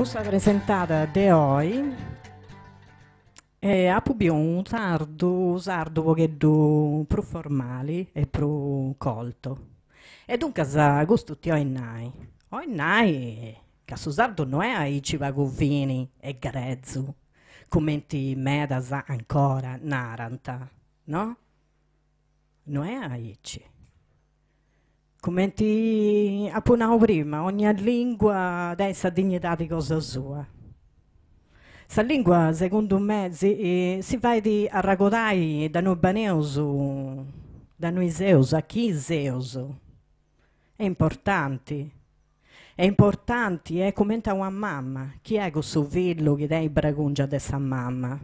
Custa presentada de oi apu biu unu sardu sardu u' pogheddu prus formali e prus colto. E duncas custu ti 'olit nai, 'olit nai ca su sardu no est aici pagu fini e grezu cumenti medas ancora narant, no? No est aici. Cumenti apu nau prima, ogna lingua tenit sa dignidadi cosa sua. Sa lingua, segundu me, si si fait arragodai de innui beneus, de innui seus, a chi seus. Est importanti, est importanti, est cumenti a una mama, chi est cussu fillu chi tenit bregungia de sa mama,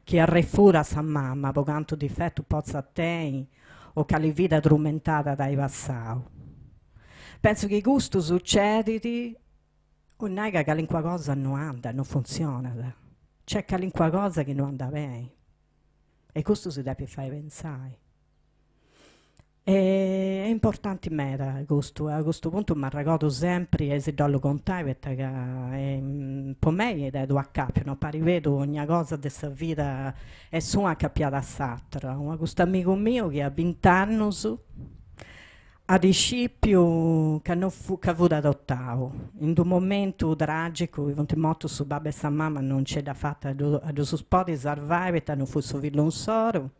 chi arrefurat sa mama po cantu difetu potzat tenni o cali vida trumentada at ai passau. Pentzu chi custu sucedit 'olit nai ca calincuna cosa no andat, no funtzionat, nc'est calincuna cosa chi no andat beni e custu si depit fai pentzai. Est importanti meda custu, a custu puntu m'arregodu sempri e si dd'ollu contai poita ca po mei est u' acapiu, no parit ogna cosa de sa vida est s'una acapiada a s'atera. Custu amigu miu chi a bint'annus at iscipiu ca no fu ca fut adotau, in d'u momentu tragicu chi funt mortus su babbu e sa mama non nce dd'at fata a ddus podi sarvai poita no fut su fillu insoru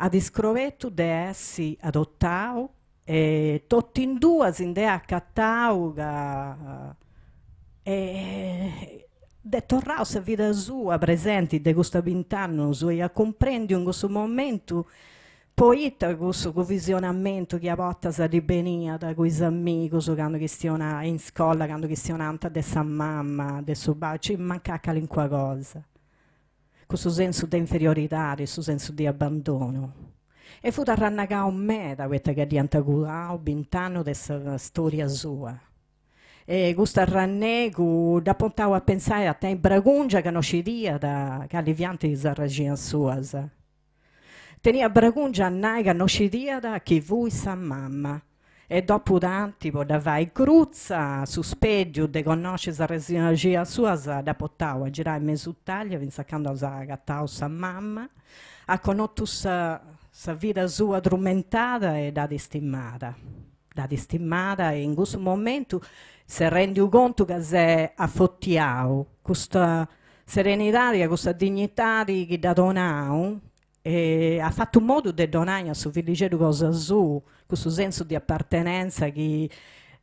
At iscrobetu de essi adotau e totu in d'una si nd'est acatau ca dd'est torrau sa vida sua presenti de custus bint'annus e iat cumprendiu in cussu momentu poita cussu cuvisionamentu chi a bortas ddi beniat cun is amigus candu chistionat in iscola candu chistionant de sa mama de su babbu, nci mancàt calincuna cosa Cussu sensu de inferioridadi, su sensu de abbandonu. E fut arrannegau meda poita ca dd'iant cuau bint'annus de sa storia sua. E custu arrannegu dd'at portau a pensai a tenni bragungia ca no scidiat cali fiant is arraxinas suas. Teniat bragungia a nai ca no scidiat chi fut sa mama e dopu tanti po dda fai crutza, su spèddiu de connosci is arrexinas suas dd'at portau a girai mesu Italia fintzas a candu at agatau sa mama, at connotu sa sa vida sua trumentada e dd'at istimada, dd'at istimada e in cussu momentu s'est rendiu contu ca s'est afotiau custa serenidadi e custa dignidadi chi dd'at donau e at fatu modu de donai a su fillixeddu cosa suu cussu sensu de apartenenza chi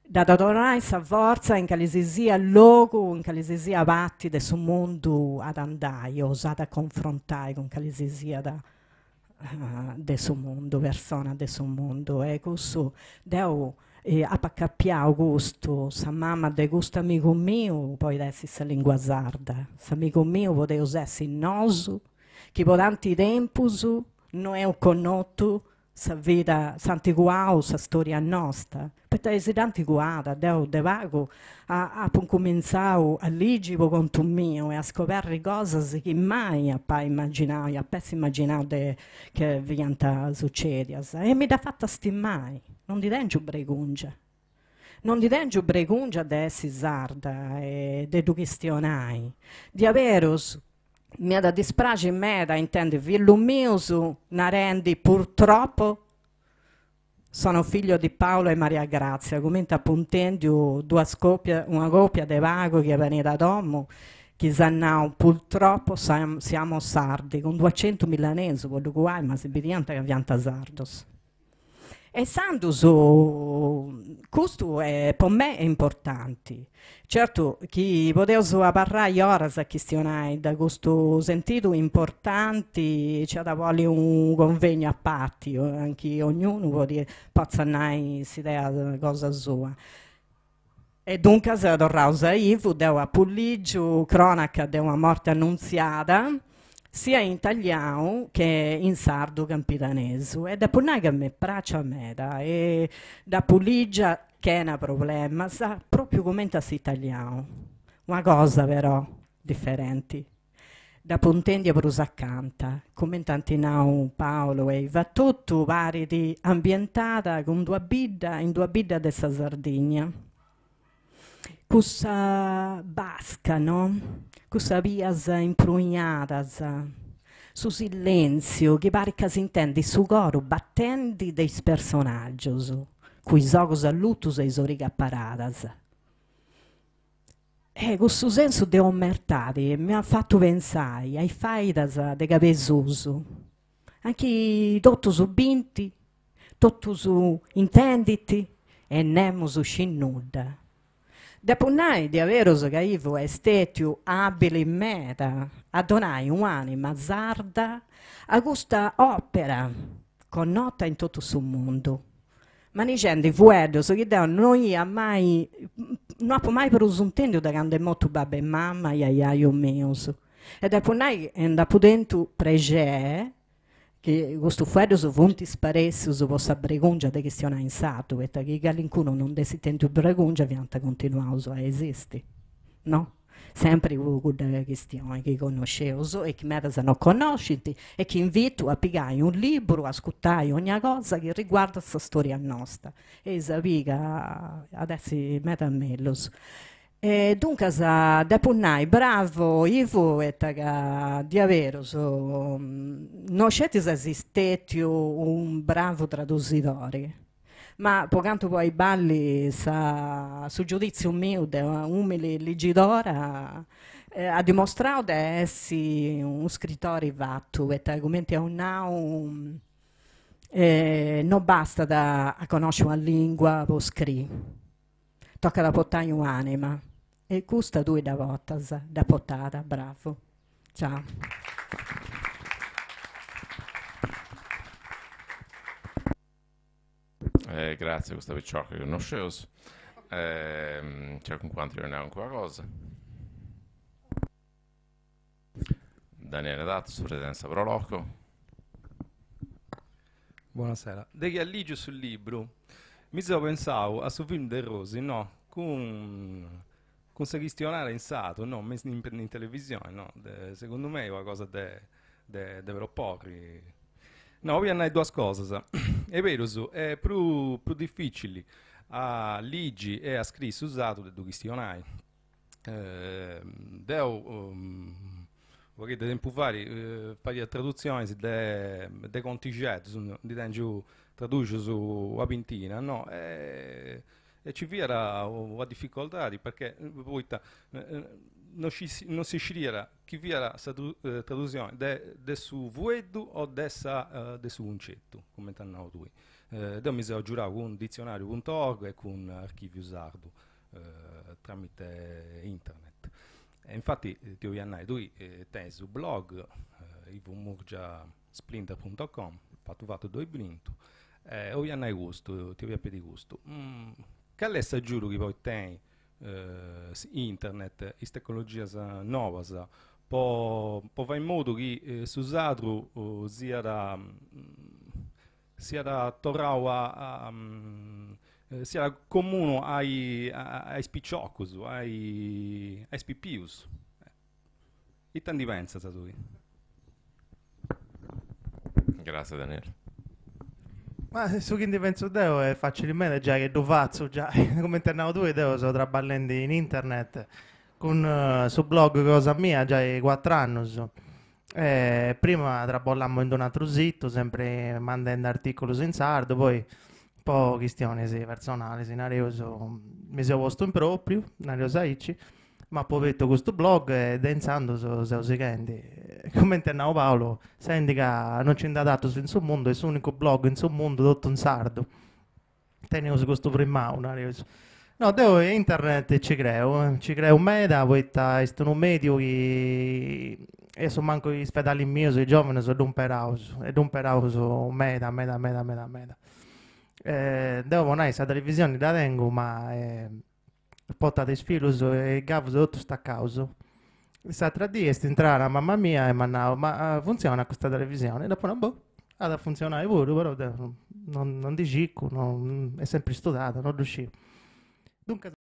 dd'at a donai sa fortza in cali si siat logu, in cali si siat parti de su mundu at andai o s'at a confrontai cun cali si siat de su mundu, persona de su mundu e cussu deu apu acapiau custu, sa mama de custu amigu miu podit essi sa lingua sarda, s'amigu miu podeus essi nosu chi po tanti tempus no eus connotu sa vida, s'ant cuau sa storia nosta, poita si dd'ant cuada, deu de pagu apu incumintzau a ligi po contu miu e a scoberri cosas chi mai apa imaginau, ap'essi imaginau de chi fiant sucedias e mi dd'at fata stimai, non ndi tengiu bregungia, non ndi tengiu bregungia de essi sarda e de ddu chistionai, diaberus M'iat a dispraxi meda a intendi fillus mius narendi purtroppo sono figlio di Paolo e Maria Grazia, cumenti apu intendiu duas copias, una copia de pagu chi est benida a domu chi s'at nau purtroppo siamo sardi, cun d'u acentu milanesu po ddu cuai, ma si bidiant ca fiant sardos. E intzandus custu est po mei est importanti. Certu chi podeus abarrai oras a chistionai de custu sentidu importanti nci at a bolli unu convegnu a parti anchi ognunu podit potzat nai s'idea cosa sua. E duncas torraus a Ivu, deu apu lìgiu Cronaca de una morte annuntziada, sia in italianu che in sardu campidanesu e depu nai ca m'est pràcia meda e dd'apu lìgia chena problemas, pròpriu cumenti a s'italianu. Una cosa però diferenti, dd'apu intèndia prus acanta, cumenti ant nau Paolo e Iva totu, parit ambientada cun d'una bidda, in d'una bidda de sa Sardigna. Cussa basca, no? Cussas bias impruinadas, su silentziu chi parit ca s'intendit su coru batendi de is personaggius, cun is ogus allutus e is origas paradas. E cussu sensu de omertadi m'iat fatu pensai a is faidas de Cabesusu, anchi totus bint, totus intendint e nemus scit nudda. Depu nai diaberus ca Ivu est stètiu abili meda a donai un'anima sarda a custa òpera connota in totu su mundu. Manixendi fueddus chi deu no ia mai, no apu mai prus intendiu de candu est mortu babbu e mama e aiaius mius. E depu nai chi nd'apu tentu prexeri chi custus fueddus funt sparèssius po sa bregungia de chistionai in sardu, poita chi calincunu non nd'essit tentu bregungia fiant continuaus a esisti, no? Sempri po cudda chistioni chi connosceus e chi medas no connoscint e chi invitu a pigai unu liburu, a ascurtai ogna cosa chi riguardat sa storia nosta e eis a biri ca at essi meda mellus. E duncas depu nai bravu Ivu poita ca diaberus no sceti ses stetiu unu bravu tradusidori Ma po cantu podit balli sa su giuditziu miu de umili ligidora at dimostrau de essi unu scritori fatu, poita cumenti eus nau no bastat a connosci una lingua po scriri, tocat a portai un'anima e custa tui dda portas, dda portat, bravu. Ciao. Eh, grazie a custa picioca chi connosceus. Eh, nc'est calincunu atru chi 'olit nai calincuna cosa? Daniele Dattu, presidente de sa Pro Loco. Buonasera. De chi at lìgiu su libru mi seu pensau a su film de Rosi, no, cun cun sa chistionada in sardu, no, me in televisioni, no, segundu mei una cosa de de de proporri. No, 'olia nai duas cosas. Est berus, est prus prus dificili a ligi e a scriri su sardu de ddu chistionai. Deu u' pagheddu de tempus fait fadia tradutzionis de de contixeddus, ndi tengiu traduxius una bintina, no, e E ci fiat una dificoltadi perché poita no no si sciriat chi fiat sa traduzioni de de su fueddu o de sa de su cuncetu, cumenti as nau tui. Deu mi seu agiudau cun ditzionariu punto org e cun archiviu sardu tramite internet. E infati ti 'olia nai, tui tenis u' blog ivomurgia splinter punto com, fatu fatu ddoi brintu, E 'olia nai custu, ti 'olia pediri custu, cali est s'agiudu chi podit tenni internet, is tecnologias nobas, po po fai in modu chi su sardu siat siat torrau a siat comunu a is piciocus, a is pipius. Ita ndi pentzas tui? Gratzias Daniele. Ma su chi ndi pentzu deu est facili meda giai chi ddu fatzu giai, cumenti as nau tui deu seu traballendi in internet cun su blog cosa mia giai cuatr'annus e prima traballamu in d'un'atru situ sempri mandendi articulus in sardu, poi po chistionis personalis nareus mi seu postu in propriu, nareus aici M'apu obertu custu blog e de intzandus seu sighendi. Cumenti at nau Paulu, sendi ca non nci nd'at atrus in su mundu, est s'unicu blog in su mundu totu in sardu. Teneus custu primau, nareus. No, deu internet ci creu, ci creu meda poita est unu mediu chi a su mancu is fedalis mius, is giovanus, ddu imperaus e ddu imperaus meda meda meda meda meda. Deu po nai sa televisioni dda tengu ma Portat is fillus e is gavus totus stacaus. S'atra dì est intrada mama mia e m'at nau, ma funtzionat custa televisioni? E dd'apu nau, boh, at a funtzionai puru, però deu non ndi circu, est sempri studada, non ddu sciu. Duncas.